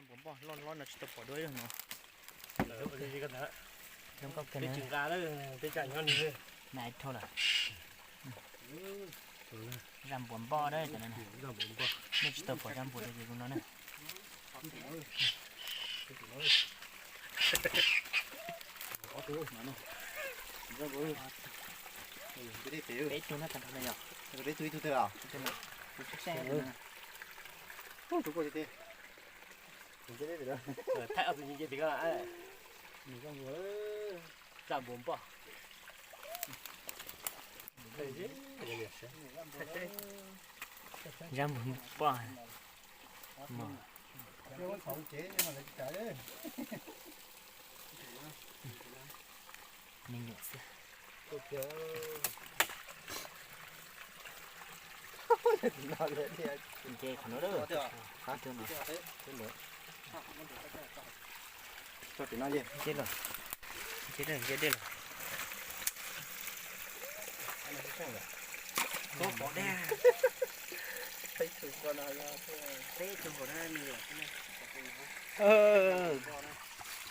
Npua npoj loj loj no tsis tau pom dua ib zaug no. Zoo nkauj kawg na. Peb tsis nqa lawm, peb tsa nyob ni. Nai dhau lawm. Zaj npua npoj na cov no. Nej tsis tau pom zaj npua dua ces zoo no na. Peb tug na, tag nrho no yog. Peb tug ib tug twg los? Tus tsheb seb. Thaij ob tug nce nce pem ko. Zaj npua npoj. Zaj npua npoj. Me nyuam xwb. Nce qhov no lawm. Qab twg no. Nce lawm. Nce dej lawm. Peb tug nkaus na, me nyuam.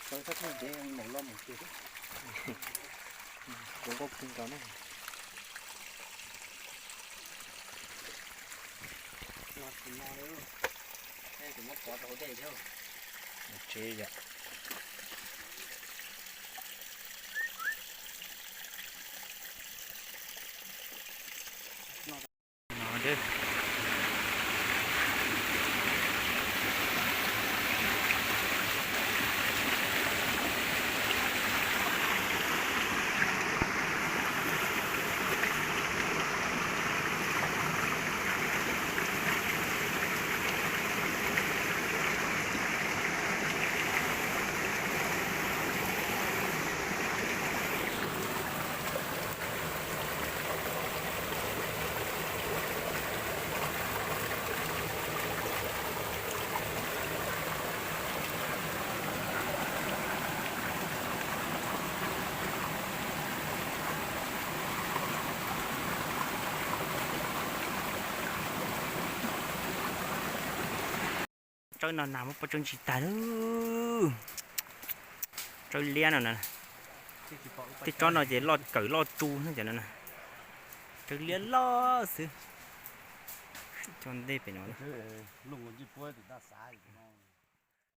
Tau thaj thaj ntev maum loj mus twg. Zoo nkauj kawg nkaus na. No tsis no li, kuv muab pov rau hauv dej thiab. Tsev yom. No. Tsawb no nag muab pov tsawb ntsis tag lawm. Tsawb liab no na. Tej tsob no ces loj kawm loj tu na cov no na. Tsawb liab loj xwb. Cov ntej pem no.